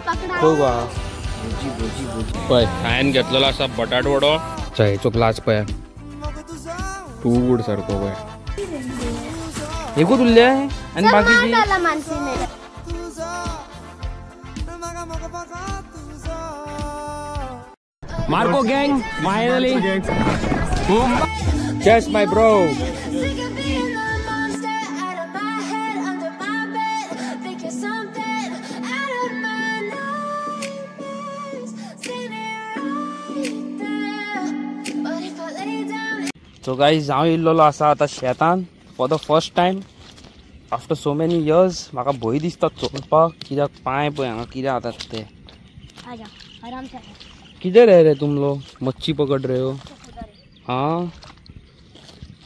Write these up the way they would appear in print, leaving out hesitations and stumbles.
पकडा. भजी भजी भजी. पळय हांवें घेतलेलो आसा बटाट वडो, च्यायेचो ग्लास पळय टू गुड सारको पळय. एकूच उरले आनी बाकीची Marco gang, finally. Boom. Cheers, my bro. So guys, हांव इल्लोलो आसा आतां शेतान for the first time after so many years. म्हाका भंय दिसता चलपाक, कित्याक पांय पळय हांगा कितें जातात ते. आराम से. किधर है रे तुम लोग? मच्छी पकड़ रहे हो? हाँ.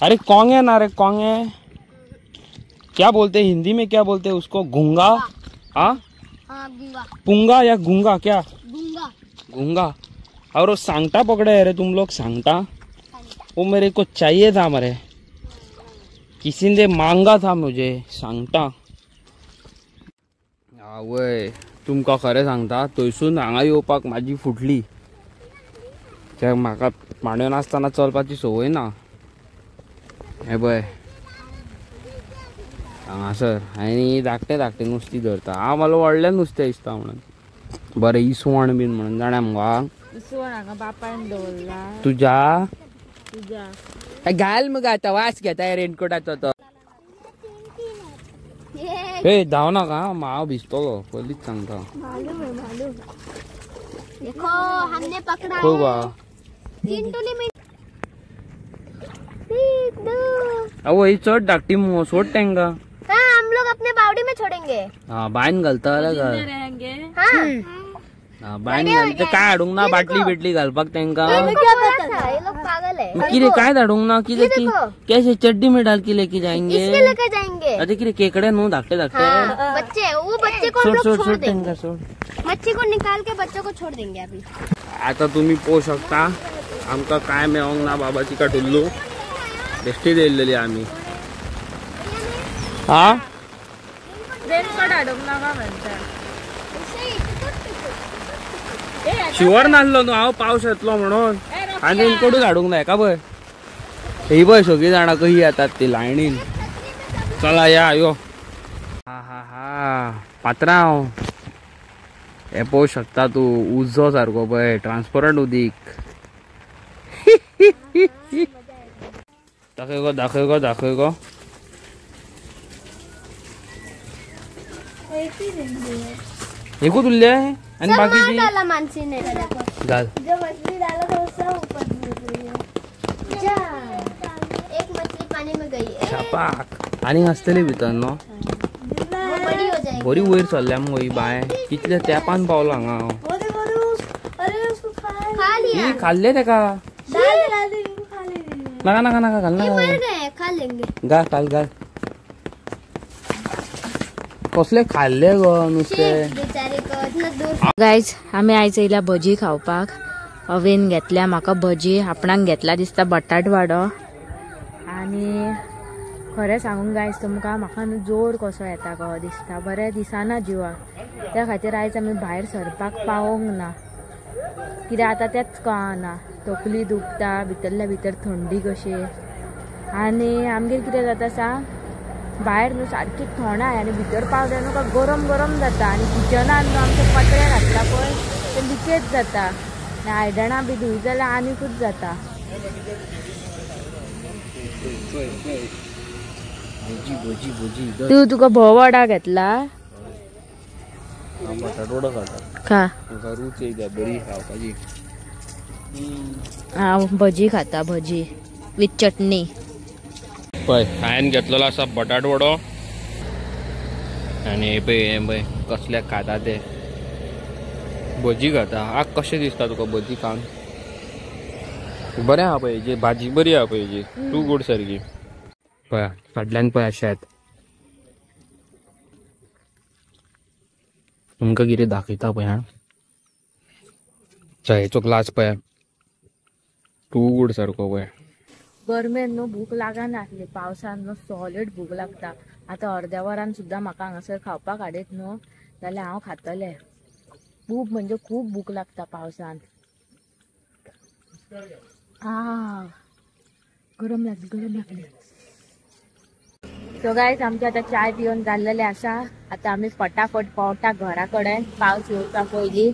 अरे कोंगे ना रे, कोंगे क्या बोलते हैं हिंदी में, क्या बोलते हैं उसको? घुंगा. हाँ, पुंगा या घुंगा? क्या घुंगा? घुंगा. और वो सांगटा पकड़े है रे तुम लोग? सांगटा वो मेरे को चाहिए था, मरे किसी ने मांगा था मुझे सांगटा. आवय तुमकां खरें सांगता, थंयसून हांगा येवपाक म्हाजी फुटली. ते म्हाका मांडयो नासतना चलपाची संवय ना. हें पळय हांगासर आनी धाकटे धाकटे नुस्तीं धरता. हांव म्हाका व्हडलें नुस्तें दिसता म्हणून बरें इसवण बीन म्हणून जाणा मुगो. इसवण हांगा बापायन दवरला तुज्या तुज्या घाल मगो आतां वास घेता रेनकोटाचो तो. ए धांव नाका, हांव भिजतलो पयलींच सांगता. देखो हमने पकड़ा है. तीन टोली में अहो ही चड धाकटी मुगो, सोड तेंका. हाँ, हम लोग अपने बावड़ी में छोड़ेंगे. हाँ, बायन घालता रहेंगे. हाँ, बायन घालता काय हाडूंक ना, बाटली बिटली घालपाक तेंका. ये लोग पागल है. कितें काय धाडूंक ना, कितें कैसे चड्डी में डाल के लेके जाएंगे? इसके लेके जाएंगे. अरे कितें केकड़े न्हू धाकटे धाकटे बच्चे, वो बच्चे को हम लोग छोड़ देंगे. मच्छी को निकाल के बच्चों को छोड़ देंगे अभी. आता तुम्ही पोहू शकता आमकां काय मेळोंक ना बाबाची काटुल्लू बेश्टी येयल्लेली आमी. हा रेनकोट हाडूंक नाका म्हणटा. शिवर नासलो न्हू हांव पावस येतलो म्हणून, आनी रेनकोटूच हाडूंक ना. हेका पळय, ही पळय सगळीं जाणां कशी येतात ती लायनीन. चला या यो. हा हा हा पात्रांव, हे पळोवंक शकता तूं उजो सारको पळय, ट्रान्सपरंट उदीक. दाखय गो, दाखय गो, दाखय गो. एकूच उरले आनी बाकीची घाल. जो मछली डाला था वो सब ऊपर मिल रही है. एक मछली पानी में गई. छापाक आनी आसतली भितर न्हू, बरी वयर चल्ल्या मुगो ही बांय. कितल्या तेंपान पावलो हांगा हांव. ही खाल्ले तेका. नाका नाका नाका घाल नाका. घाल घाल घाल. कसले खाल्ले गो नुस्तें. गायज आमी आयज येयला भजी खावपाक. अवेन घेतल्या म्हाका भजी, आपणाक घेतला दिसता बटाट वाडो. आनी खरें सांगूंक गायज तुमकां म्हाका न्हू जोर कसो येता गो दिसता, बरें दिसना जिवाक. त्या खातीर आयज आमी भायर सरपाक पावोंक ना, कित्याक आतां तेंच कळना. तकली दुखता, भितरल्या भितर थंडी कशी. आनी आमगेर कितें जाता सांग, भायर न्हू सारकी थोंडाय आनी भितर पावल्या न्हू काय गरम गरम जाता. आनी किचनान न्हू आमचे पत्रे घातला पळय ते लिकेज जाता, आनी आयदनां बी धुयत जाल्यार आनीकूच जाता. तूं तुका भोव वडा घेतला? खा. हांव भजी खाता, भजी विथ चटणी. पळय हांवें घेतलेलो आसा बटाट वडो आनी पळय हें पळय कसले खाता ते भजी खाता. आग कशें दिसता तुका भजी खावन? बरें आहा पळय हेजी भाजी, बरी आहा पळय हेजी, टू गुड सारकी. पळय फाटल्यान पळय शेत. तुमकां कितें दाखयता पळय. हा च्यायेचो ग्लास पळय टू गुड सारको पळय. गरमेन न्हू भूक लागनासली, पावसान न्हू सॉलिड भूक लागता. आतां अर्द्या वरान सुद्दां म्हाका हांगासर खावपाक हाडीत न्हू जाल्यार हांव खातलें. खूब म्हणजे खूब भूक लागता पावसान. आ गरम लागली गरम लागली. सो गायज आमचे आतां चाय पिवन जाल्लेले आसा. आतां आमी फटाफट पावता घरा कडेन पावस येवचा पयलीं.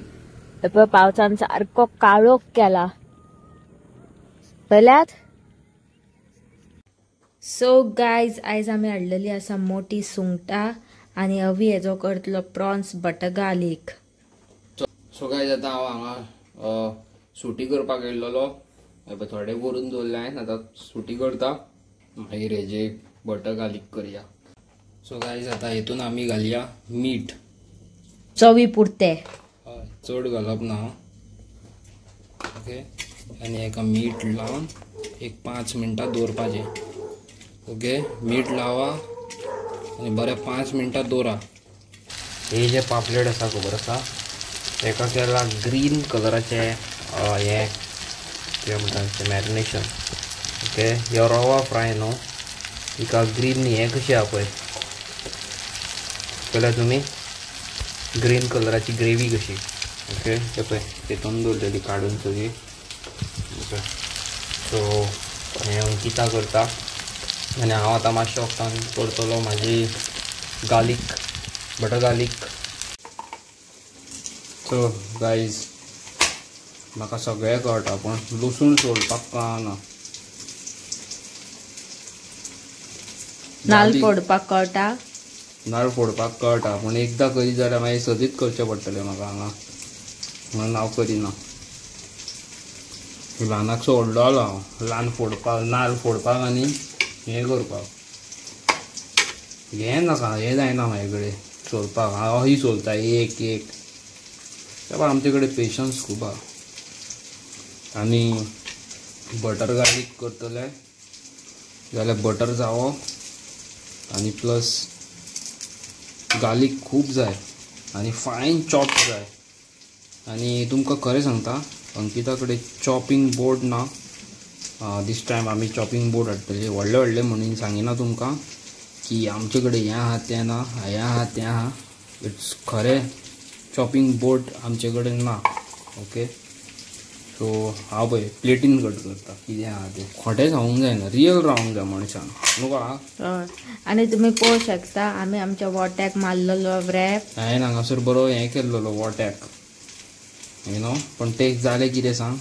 पळय पावसान सारको काळोख केला पळयल्यात. सो गायज आयज आमी हाडलेली आसा मोटी सुंगटां आनी अवी हेजो करतलो prawns butter garlic. So guys आतां हांव हांगा सुटी करपाक येयल्लो. थोडे करून दवरले हांवें, आतां सुटी करता मागीर हेजे बटर गार्लीक करया. सो गायज आतां हेतून आमी घालया मीठ चवी पुरते, चड घालप ना. ओके आनी हेका मीठ लावन एक 5 मिनटां दवरपाचें. ओके मीठ लावा आनी बरें 5 मिनटां दवरा. हे जे पापलेट आसा खबर आसा हेका केला ग्रीन कलराचें हें कितें म्हणटा तें मॅरिनेशन. ओके ह्यो रवा फ्राय न्हू, हिका ग्रीन हें कशी आहा पळय पळयल्या तुमी, ग्रीन कलराची ग्रेवी कशी. ओके ते पळय तेतून दवरलेली काडून सगळी. ओके सो हें अंकिता करता आनी हांव आतां मातशें वखदान करतलो म्हाजी garlic butter garlic. So guys म्हाका सगळें कळटा पूण लसूण सोलपाक कळना. नाल फोडपाक कळटा, नाल फोडपाक कळटा पूण एकदां करीत जाल्यार मागीर सदींच करचें पडटलें म्हाका हांगा, म्हणून हांव करिना. ल्हानाकसो व्हडलो जालो हांव, ल्हान फोडपाक नाल फोडपाक आनी हें करपाक. हें नाका हें जायना म्हाजे कडेन सोलपाक. हांव ही सोलता एक एक. तेपा आमचे कडेन पेशन्स खूब आहा. आनी बटर गार्लीक करतले जाल्यार बटर जावो आनी प्लस गार्लीक खूब जाय आनी फायन चॉप जाय. आनी तुमकां खरें सांगता अंकिता कडेन चॉपिंग बोर्ड ना. दीस टायम आमी चॉपिंग बोर्ड हाडटले. व्हडले व्हडले म्हणून सांगिना तुमकां की आमचे कडेन हें आहा तें ना, हें आहा तें आहा. It's खरें चॉपिंग बोर्ड आमचे कडेन ना. ओके सो हांव पळय प्लेटीन कट करता कितें आहा तें. खोटें सांगूंक जायना, रियल रावंक जाय मनशान न्हू का. आनी तुमी पळोवंक शकता आमी आमच्या वोट्याक मारलेलो रॅप. हांवें हांगासर बरो हें केल्लो वोट्याक you know, पण ते जालें कितें सांग,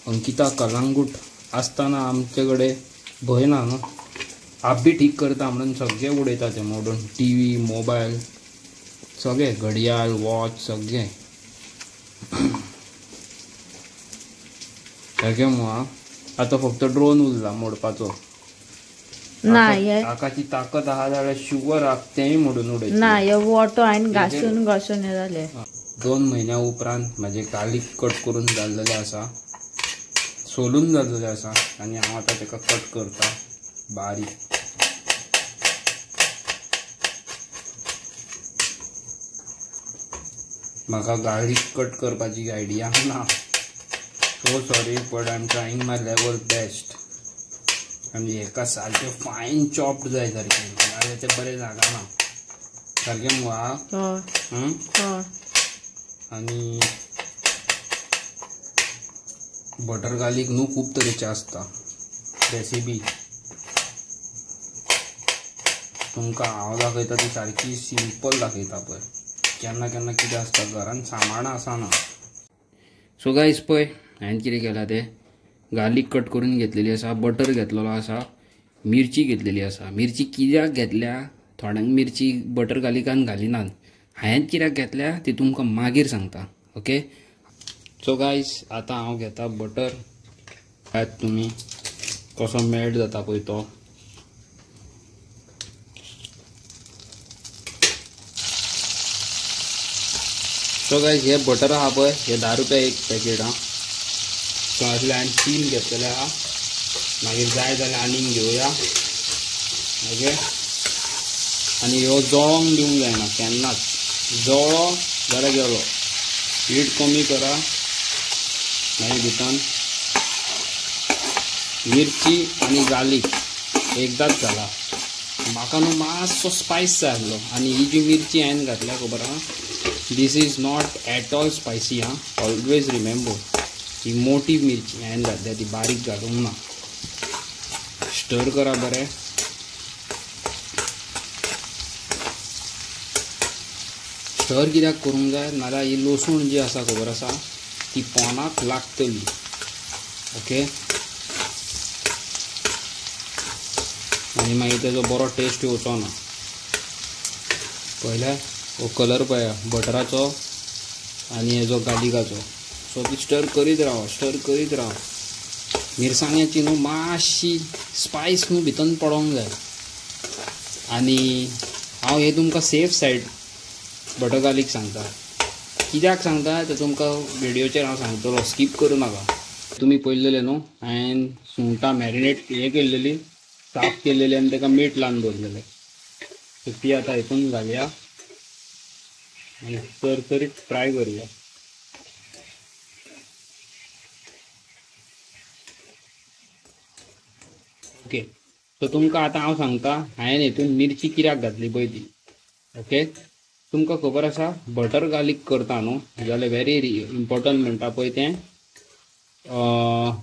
अंकिता कलांगूट आसतना आमचे कडेन भंय ना न्हू. आप बी ठीक करता म्हणून सगळें उडयता ते मोडून, टी व्ही मोबायल सगळें, घडयाळ वॉच सगळें सारकें मुगो. आतां फक्त ड्रोन उरला मोडपाचो. ना आकाची ताकद आहा जाल्यार शुवर तेंय मोडून उडयता ना. हे वोटो हांवें घासून घासून हें जालें. 2 म्हयन्या उपरांत म्हाजें गार्लीक कट करून जाल्लेलें आसा, सोलून जाल्लेलें आसा आनी हांव आतां तेका कट करता बारीक. म्हाका गार्लीक कट करपाची आयडिया ना, so sorry but I am trying my level best. आनी हेका सारकें फायन चॉप्ड जाय सारकें, नाजाल्यार तें बरें लागना सारकें मुगो. आनी बटर गार्लीक न्हू खूब तरेचे आसता रेसिपी, तुमकां हांव दाखयता ती सारकी सिंपल दाखयता पळय. केन्ना केन्ना कितें आसता घरान सामानां आसना. सो गायज पळय हांवें कितें केलां तें, गार्लीक कट करून घेतलेली आसा, बटर घेतलेलो आसा, मिरची घेतलेली आसा. मिरची कित्याक घेतल्या, थोड्यांक मिरची बटर गार्लिकान घालिनात, हांवें कित्याक घेतल्या ती तुमकां मागीर सांगता. ओके सो गायज आतां हांव घेता बटर. पळयात तुमी कसो मेल्ट जाता पळय तो. सो गायज हे बटर आहा पळय, हे 10 रुपया एक पॅकेट आहा. सो असले हांवें 3 घेतलेले आहा, मागीर जाय जाल्यार आनीक घेवया. ओके आनी ह्यो जळोंक दिवंक जायना केन्नाच, जळ्ळो जाल्यार गेलो. हीट कमी करा. मागीर भितर मिरची आनी गार्लीक एकदांच घाला. म्हाका न्हू मातसो स्पायस जाय आसलो आनी ही जी मिरची हांवें घातल्या खबर आहा, This is not at all spicy. हां, ऑलवेज रिमेंबर ही मोठी मिरची हांवें घातल्या ती बारीक घालूंक ना. स्टर करा बरें. स्टर कित्याक करूंक जाय, नाजाल्यार ही लसूण जी आसा खबर आसा ती पोनाक लागतली. ओके, आनी मागीर तेजो बरो टेस्ट येवचो ना. पळयल्यार हो कलर पळया बटराचो आनी हेजो गार्लिकाचो. सो ती स्टर करीत राव, स्टर करीत राव. मिरसांग्याची न्हू मातशी स्पायस न्हू भितर पडोंक जाय. आनी हांव हे तुमकां सेफ सायड बटर गार्लीक सांगता. कित्याक सांगता तें तुमकां व्हिडियोचेर हांव सांगतलो, स्कीप करूं नाका. तुमी पळयलेलें न्हू हांवें सुंगटां मॅरिनेट हें केल्लेली, साफ केलेली आनी ताका मीठ लावन दवरलेलें. सो ती आतां हितून घालया आनी तरतरीत फ्राय करुया. ओके, सो तुमकां आतां हांव सांगता हांवें हितून मिरची कित्याक घातली पळय ती. ओके, तुमकां खबर आसा बटर गार्लीक करता न्हू जाल्यार व्हेरी इम्पोर्टंट म्हणटा पळय तें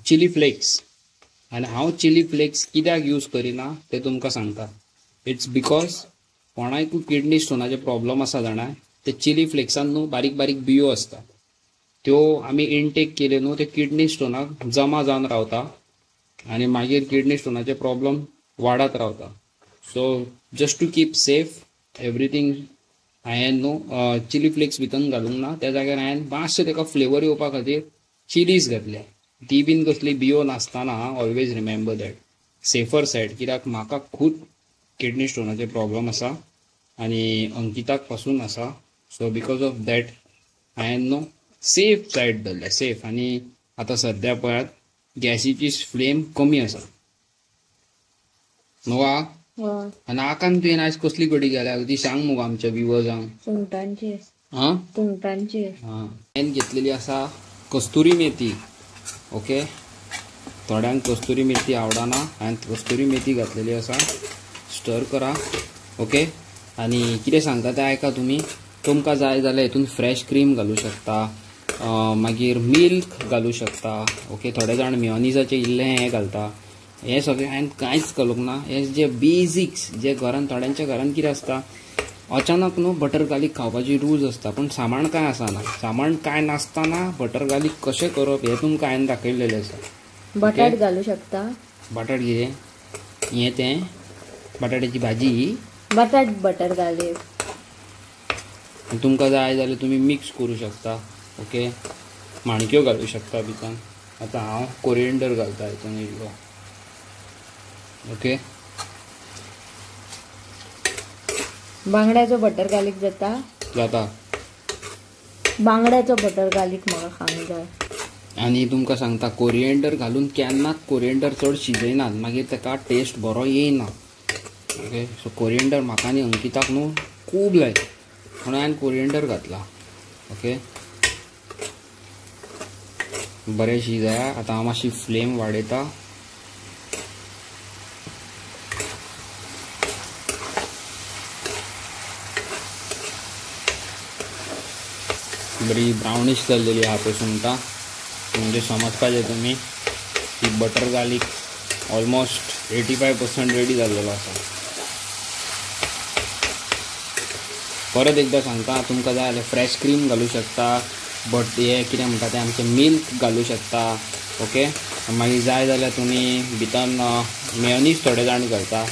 चिली फ्लेक्स. आनी हांव चिली फ्लेक्स कित्याक यूज करिना तें तुमकां सांगता. It's because कोणाकूय किडनी स्टोनाचे प्रॉब्लम आसा जाणा, ते चिली फ्लेक्सान न्हू बारीक बारीक बियो आसता, त्यो आमी इनटेक केल्यो न्हू ते किडनी स्टोनाक जमा जावन रावता आनी मागीर किडनी स्टोनाचे प्रॉब्लम वाडत रावता. So just to keep safe everything हांवें न्हू चिली फ्लेक्स भितर घालूंक ना. त्या जाग्यार हांवें मातशें ताका फ्लेवर येवपा खातीर चिलीज घातल्या. ती बीन कसली बियो नासतना, always remember that safer side. कित्याक म्हाका खूब किडनी स्टोनाचे प्रॉब्लम आसा आनी अंकिताक पासून आसा. सो because of that हांवें न्हू सेफ सायड धरल्या, सेफ. आनी आतां सद्या पळयात गॅसीची फ्लेम कमी आसा न्हू. आनी आकान तुवें आयज कसली कडी केल्या ती सांग मुगो आमच्या व्युवर्सांक. सुंगटांची. हां, सुंगटांची. हां, हांवें घेतलेली आसा कस्तुरी मेथी. ओके, थोड्यांक कस्तुरी मेथी आवडना, हांवें कस्तुरी मेथी घातलेली आसा. स्टर करा. ओके, आनी कितें सांगता तें आयका तुमी. तुमकां जाय जाल्यार हितून फ्रेश क्रीम घालूं शकता, मागीर मिल्क घालूं शकता. ओके, थोडे जाण मेयोनीजाचें इल्लें हें घालता. हें सगळें हांवें कांयच घालूंक ना. हे जे बेजिक्स जे घरान थोड्यांच्या घरान कितें आसता, अचानक न्हू बटर गार्लीक खावपाची रूज आसता, पूण सामान कांय आसना. सामान कांय नासतना बटर गार्लीक कशें करप हें तुमकां हांवें दाखयलेलें आसा. बटाट घालूं शकता. बटाट कितें हें तें बटाट्याची भाजी, बटाट बटर गार्लीक. तुमकां जाय जाल्यार तुमी मिक्स करूं शकता. ओके, माणक्यो घालूं शकता भितर. आतां हांव कोरिएंडर घालता हितून इल्लो. ओके, बांगड्याचो बटर गार्लीक जाता जाता. बांगड्याचो बटर गार्लीक म्हाका खावंक जाय. आनी तुमकां सांगता कोरिएंडर घालून केन्नाच कोरिएंडर चड शिजयनात, मागीर ताका टेस्ट बरो येयना. ओके, सो कोरिएंडर म्हाका आनी अंकिताक न्हू खूब लायक, म्हणून हांवें कोरिएंडर घातला. ओके, बरें शिजया. आतां हांव मातशी फ्लेम वाडयता. बरी ब्रावनिश जाल्लेली आहा पळय सुंगटां, म्हणजे समजपाचें तुमी की बटर गार्लीक ऑलमोस्ट 85% रेडी जाल्लेलो आसा. परत एकदां सांगता, तुमकां जाय जाल्यार फ्रेश क्रीम घालूं शकता, बट हें कितें म्हणटा तें आमचें मिल्क घालूं शकता. ओके, मागीर जाय जाल्यार तुमी भितर मेयोनीज थोडे जाण घालता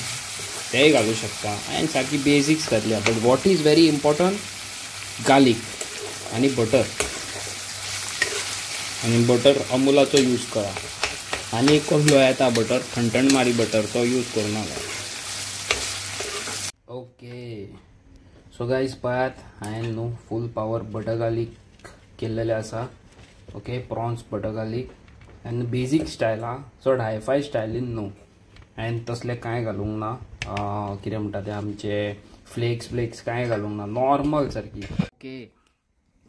तेय घालूं शकता. हांवें सारकी बेजिक्स घातल्या, but what is very important garlic आनी बटर. आनी बटर अमुलाचो यूज करा. आनी एक कसलो येता बटर, ठणठणमारी बटर, तो यूज करूं नाका. ओके, सो गायज पळयात हांवें न्हू फूल पावर बटर गार्लीक केल्लेलें आसा. Okay, prawns butter garlic आनी बेजीक स्टायल आहा, चड हायफाय स्टायलीन न्हू. हांवें तसलें कांय घालूंक ना, कितें म्हणटा तें आमचे फ्लेक्स फ्लेक्स कांय घालूंक ना, नॉर्मल सारकी. ओके,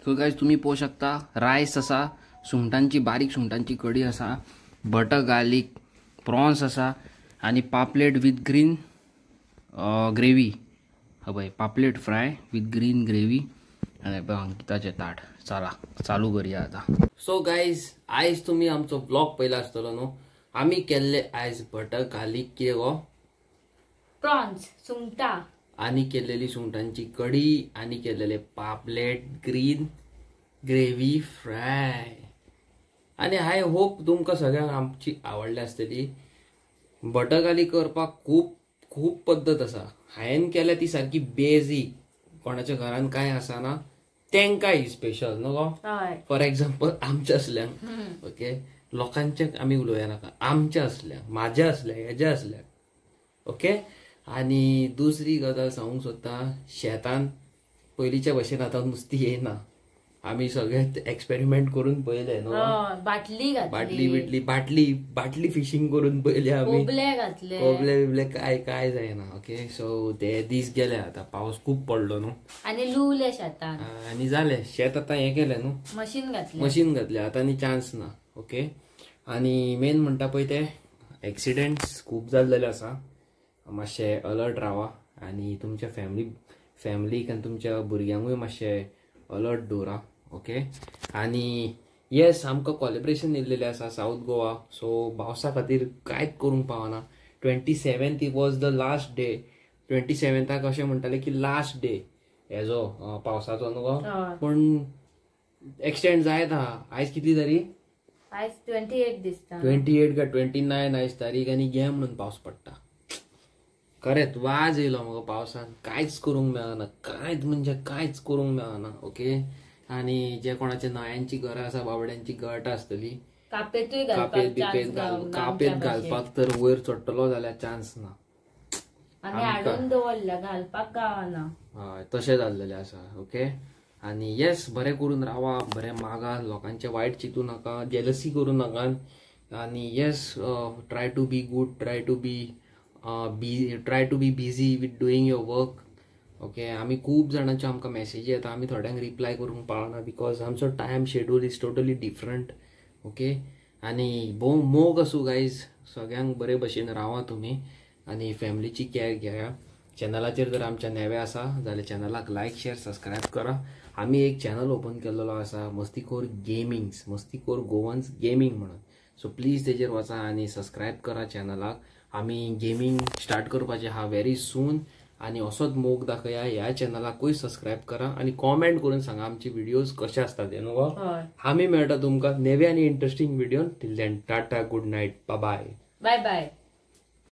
सो गायज तुमी पळोवंक शकता रायस आसा, सुंगटांची बारीक सुंगटांची कडी आसा, बटर गार्लीक प्रॉन्स आसा आनी पापलेट विथ ग्रीन ग्रेवी. हय, पापलेट फ्राय विथ ग्रीन ग्रेवी. आनी पळय अंकिताचें ताट. चला चालू करूया आतां. सो गायज आयज तुमी आमचो ब्लॉग पयला आसतलो न्हू. आमी केल्ले आयज बटर गार्लीक कितें गो प्रॉन्स सुंगटां आनी केल्लेली सुंगटांची कढी आनी केल्लेले पापलेट ग्रीन ग्रेवी फ्राय. आनी I hope तुमकां सगळ्यांक आमची आवडल्या आसतली. बटर गार्लीक करपाक खूब खूब पद्दत आसा. हांवें केल्या ती सारकी बेजीक, कोणाच्या घरान कांय आसना तेंकां ही स्पेशल न्हू गो. फॉर एग्जाम्पल आमच्या असल्यांक, ओके, लोकांचे आमी उलोवया नाका, आमच्या असल्यांक, म्हाज्या असल्यांक, हेज्या असल्यांक, ओके. आनी दुसरी गजाल सांगूंक सोदता, शेतान पयलींच्या भशेन आतां नुस्तीं येयना. आमी सगळे एक्सपेरिमेंट करून पळयले न्हू, बाटली बाटली बिटली बाटली बाटली फिशींग करून पळयले आमी, कोबले बिबले काय काय जायना. ओके, सो ते दीस गेले आतां, पावस खूब पडलो न्हू आनी लुवले शेतान आनी जाले शेत आतां हें केलें न्हू, मशीन घातलें, मशीन घातलें आतां आनी चान्स ना. ओके, आनी मेन म्हणटा पळय ते एक्सिडेंट्स खूब जाल्लेले आसा, मातशे अलर्ट रावा आनी तुमच्या फॅमिलीक आनी तुमच्या भुरग्यांकूय मातशे अलर्ट दवरा. ओके, आनी येस आमकां कॉलेब्रेशन येयल्लेलें आसा सावथ गोवा, सो पावसा खातीर कांयच करूंक पावना. 27th was the last day. 27th अशें म्हणटाले की लास्ट डे हेजो पावसाचो न्हू गो, पूण एक्सटेंड जायत आहा. आयज कितली तारीख? आयज 28 दिसता, 28 काय 29 आयज तारीख. आनी गे म्हणून पावस पडटा. खरेंच वाज येयलो म्हाका पावसान, कांयच करूंक मेळना, कांयच म्हणजे कांयच करूंक मेळना. ओके, आनी जे कोणाच्या न्हंयांची घरां आसा, बाबड्यांची गट आसतली, कापेतूय कापेत घालपाक तर वयर चडटलो जाल्यार चान्स ना, आमी हाडून दवरला घालपाक गावना, हय तशें जाल्लेलें आसा. ओके, आनी येस बरें करून रावा, बरें मागा, लोकांचें वायट चिंतू नाका, जेलसी करूं नाका. आनी yes try to be good, try to be busy with doing your work. Okay, आमी खूब जाणांच्यो आमकां मॅसेजी येता, आमी थोड्यांक रिप्लाय करूंक पावना because आमचो time schedule is totally different. Okay, आनी भोव मोग आसूं गायज, सगळ्यांक बरे भशेन रावा तुमी आनी फॅमिलीची कॅर घेया. चॅनलाचेर जर आमच्या नवे आसा जाल्यार चॅनलाक लायक शेअर सबस्क्रायब करा. आमी एक चॅनल ओपन केल्लो आसा, मस्तीखोर गेमिंग्स, मस्तीखोर गोवन्स गेमींग म्हणून. सो प्लीज तेजेर वचा आनी सबस्क्रायब करा चॅनलाक. आमी गेमींग स्टार्ट करपाचें आहा व्हेरी सून आनी असोच मोग दाखया ह्या चॅनलाकूय सबस्क्रायब करा आनी कॉमेंट करून सांगा आमचे व्हिडियोज कशे आसता ते न्हू गो. आमी मेळटा तुमकां नवे आनी interesting video. Till then tata, good night, bye bye bye.